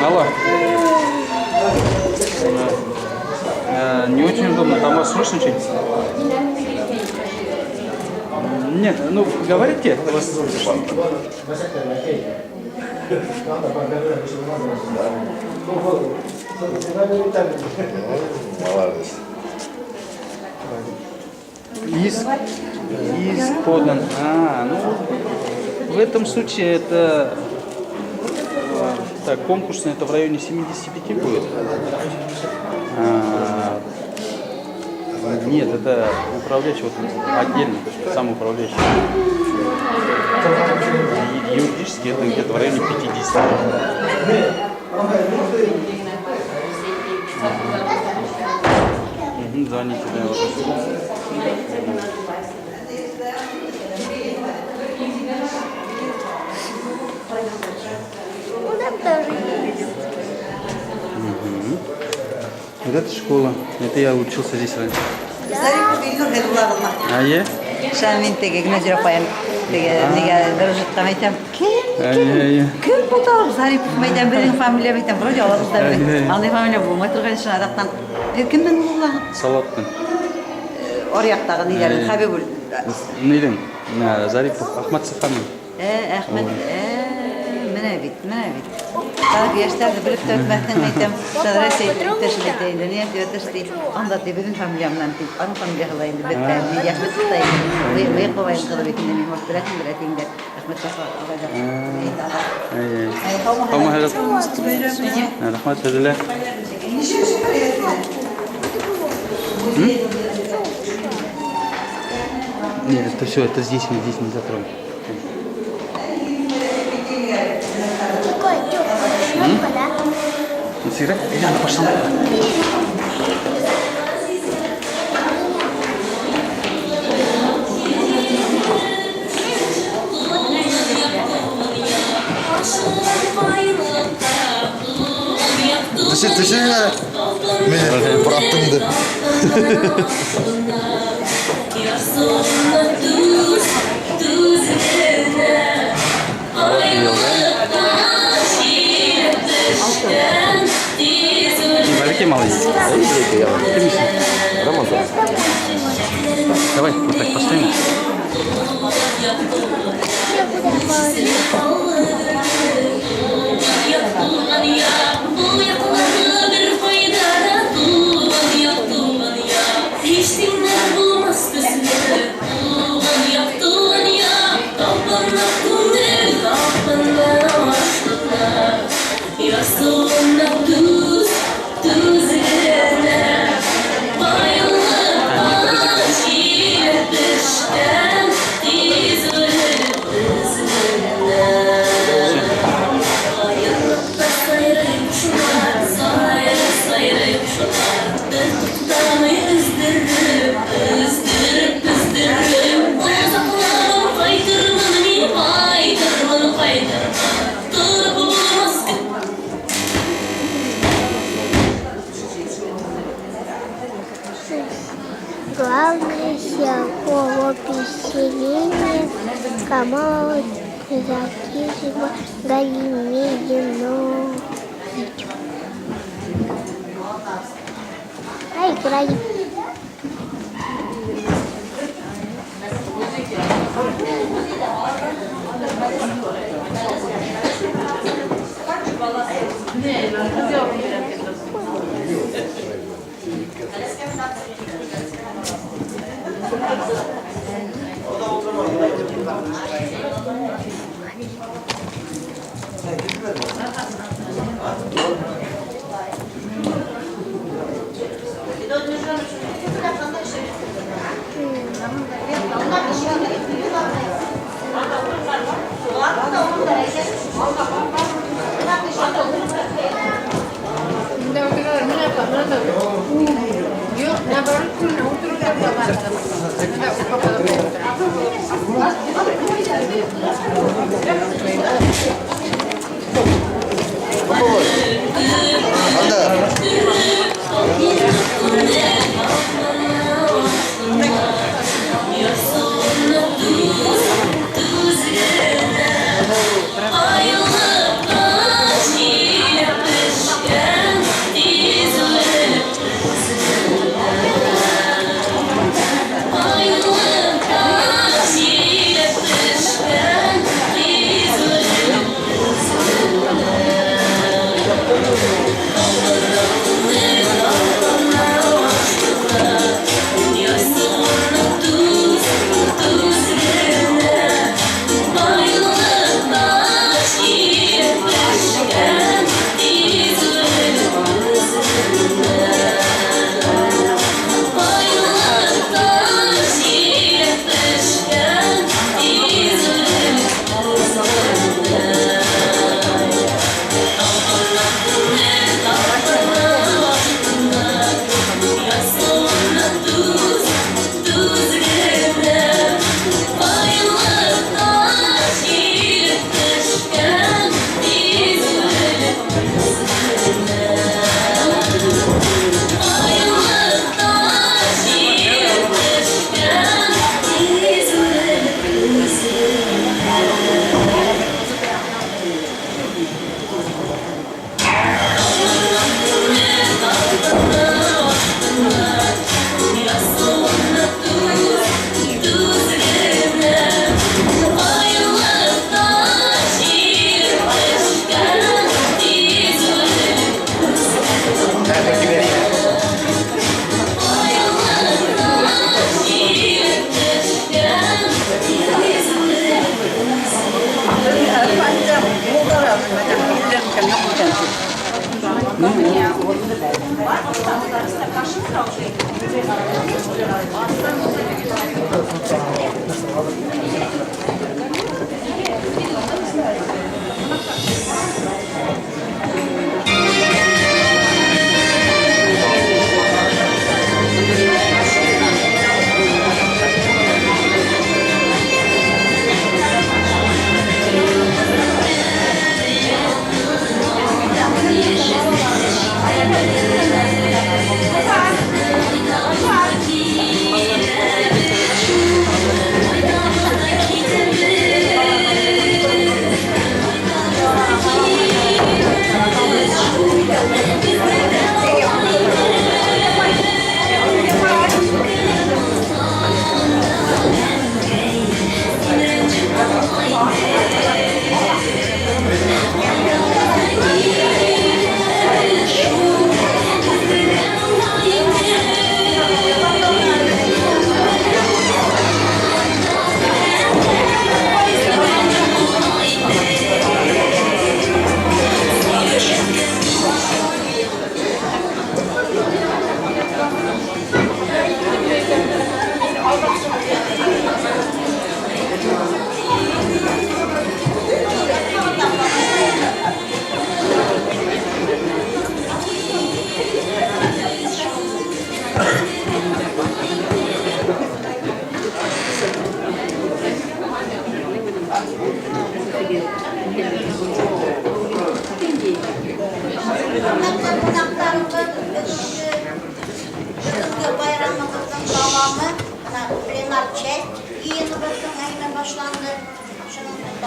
Алло. Не очень удобно. Там вас слышно что-нибудь? Нет, ну говорите. Вас слышно. Молодец. Иск подан. А, ну в этом случае это так, конкурсный это в районе 75 будет. А, нет, это управляющий вот отдельно, сам управляющий. И юридически это где-то в районе 50. Мгм, звоните, да, вот. Ну, там тоже есть. Мгм. Вот это школа. Это я учился здесь раньше. Зарипов Илнур Хәйрулла улы. А я? Шамин теге Гөлназира апайым теге нигә бер әйтәм. Кем? Әйе, әйе. Кем бу тагы Зарипов әйтәм, беҙҙең фамилия әйтәм, вроде алабыҙ да Әйе, әйе. Андай фамилия булмай торған шунаяҡтан. Кемдең улы? Салаттың. Ор яҡтағы ниләр, Әйе. Хәбибул. Нейҙең? Зарипов Ахмат Сафаның. Әхмәт, менә бит, менә бит. Тағы йәштәрҙе белеп тә бөтмәҫһең әйтәм. Рәсәй иптәшем әйтә инде, ни әйтә ти, анда ти беҙҙең фамилия менән ти, аның фамилияһы ла инде беҙҙә, мин Әхмәт та инде. Быйыҡ бабайың ҡыҙы бит инде, мин может беләһеңдер әтиеңде. Әхмәт Сафа ағайҙар. Әйе. Һаумыһығыҙ. Һаумыһығыҙ. Рәхмәт һеҙгә лә. М? Нет, это все, это здесь, мы здесь не затроем. Такой теплый, да? Сигарет? Или она пошла? Төшөр, төшөр әле. Мине быраттың инде. Бәләкәй малай. Рамазан. Давай, вот так поставим. Я куда положить? Главное село поселение Камалова. Закирова Галимеинович. Поиграем. Анда.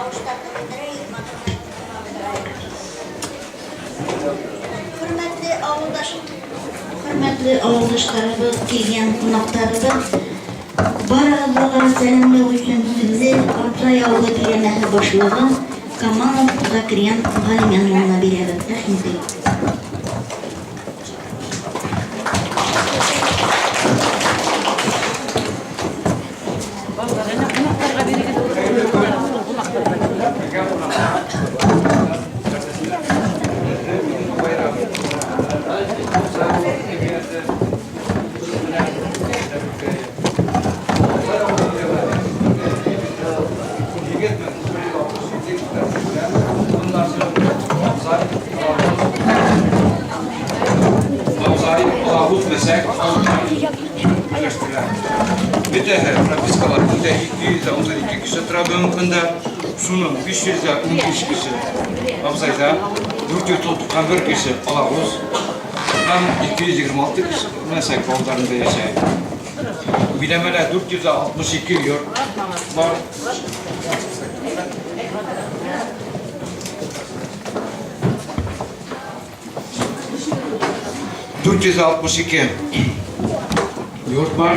Тавышларны бетерәйек, матур Хөрмәтле авылдашым, хөрмәтле авылдашларыбыз, килгән кунакларыбыз, барыгызга да сәламләү өчен сүзне Абзай авылы биләмәһе башлыгы Камалов Закирьян Галимян улына бирәбез. Рәхим итегез. Абзай, Алабуз, Мәсәк, берләштерелә. Бөтәһе пропискалар көндә 212 кеше тора бүгенге көндә. Шуның 515 кеше Абзайда, 491 кеше Алабуз һәм 226 кеше Мәсәк авылларында яшәй. Биләмәдә 462 йорт бар. 462 йорт бар.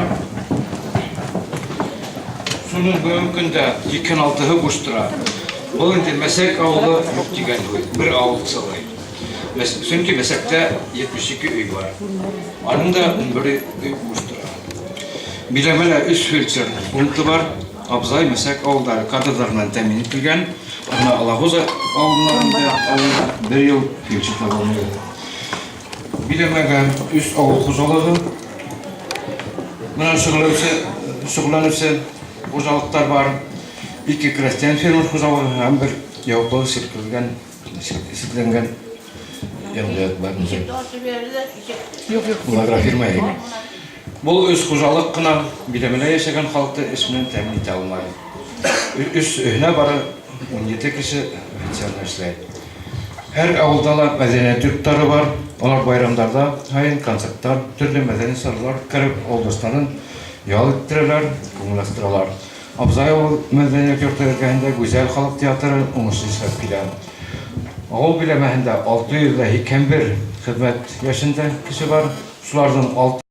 Шуның бүгенге көндә 26-ы буш тора. Был инде Мәсәк авылы юк дигән һүҙ, бер авыл целый. Сөнки Мәсәктә 72 өй бар. Аның да 11 өй буш тора. Биләмәлә 3 фельдшер пункты бар. Абзай, Мәсәк авылдары кадрлар белән тәэмин ителгән. Әмма Алагуза авылларында авылда бер ел фельдшер табылмый. Биләмәгә 3 авыл хуҗалыгы белән шөгыльләнүче шөгыльләнүче хуҗалыклар бар. Ике крестьян фермер хуҗалыгы һәм бер явыклы сиркелгән исепләнгән җәмгыять бар. Юк, юк, агрофирма. Бу өч хуҗалык кына биләмәдә яшәгән халыкны эш белән тәэмин итә алмый. Өч өенә бары 17 кеше официально эшләй. Һәр авылда ла мәдәният йортлары бар. Алар байрамдарда һайын концертлар, төрле мәдәни чаралар үткәреп, авылдашларын ял иттерәләр, күңел ачтыралар. Абзай авыл мәдәният йорты эргәһендә Гүзәл халык театры уңышлы эшләп килә. Авыл биләмәһендә 681 хезмәт яшендә кеше бар. Шуларның 6